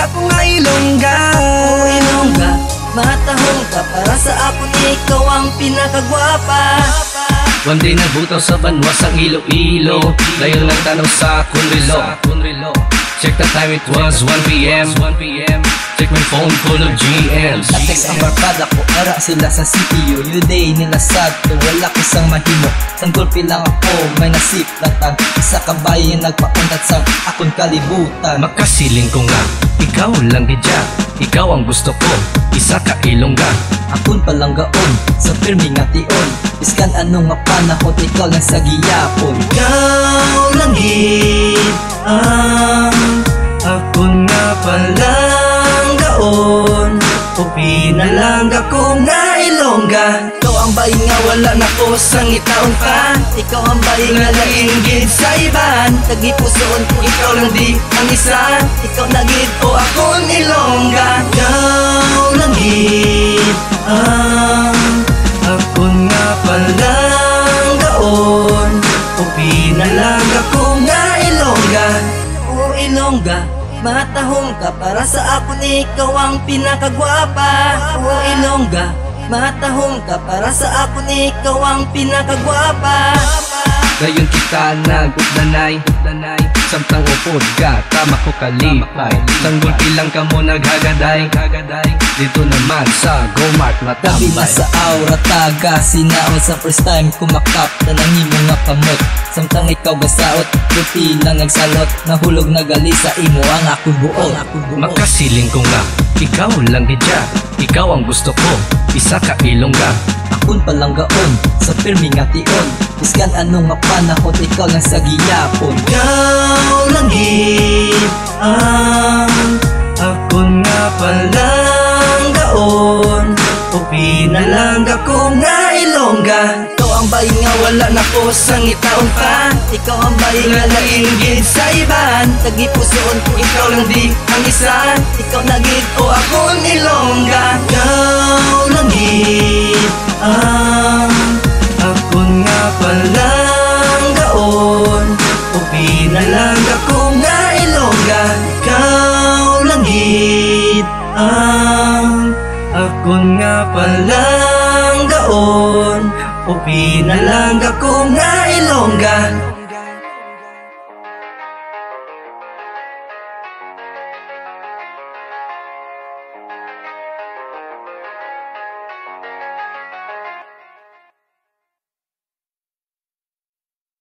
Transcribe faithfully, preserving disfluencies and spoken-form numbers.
Ako nga Ilongga. O Ilongga, matahom ka. Para sa akon, ikaw ang pinakagwapa. One day nagbutaw sa banwa sang Iloilo. Dayon nagtanaw sa akon relo. Check the time, it was one p.m. Check my phone full of G Ms. Na-text ang barkada ko, ara sila sa C P U. New day nila sad, wala ko sang mahimo. Sang gulpi lang ako, may nasip. Latag sa kabayo nagpauntat sa akon kalibutan. Makasiling ko nga ikaw lang gid ya. Ikaw ang gusto ko, isa ka Ilongga. Akon palanggaon sa pirmi nga tion. Biskan anong mapanahon, ikaw lang sa giyapon. Ikaw lang gid ang akon nga palanggaon. O pinalangga ko nga Ilongga. Ikaw ang bayi nga wala na ko sang itaon pa. Ikaw ang bayi nga lain gid sa iban. Tagipusoon ko ikaw lang di ang isa. Ikaw na gid o akon Ilongga. Ikaw lang gid ang akon nga palanggaon. O pinalangga ko nga Ilongga. O Ilongga, matahom ka. Para sa akon, ikaw ang pinakagwapa. O Ilongga, matahom ka. Para sa akon, ikaw ang pinakagwapa. Dayon kita nag-ugdanay, samtang upod ka, tama ko kalipay. Sang gulpi lang kamo naghagaday. Dito naman sa Go Mart Gabi na matambay. Sa aura taga sinaon, sa first time kumakap na nang imo nga kamot. Samtang ikaw gasaot, gulpi lang nagsalot. Nahulog na gali sa imo ang akong buot. Makasiling ko nga ikaw lang gid ya. Ikaw ang gusto ko, isa ka Ilongga. Akon palanggaon sa pirmi nga tion. Biskan anong mapanahon, ikaw lang sa giyapon. Ikaw lang gid ang akon nga palanggaon. O pinalangga ko nga Ilongga. Ikaw ang bayi nga wala na ko sang itaon pa. Ikaw ang bayi nga lain gid sa iban. Tagipusoon ko ikaw lang di ang isa. Ikaw na gid o akon Ilongga. Ikaw lang gid ang akon nga palanggaon. O pinalangga ko nga Ilongga. Ikaw lang gid ang akon nga palanggaon. O pinalangga ko nga Ilongga.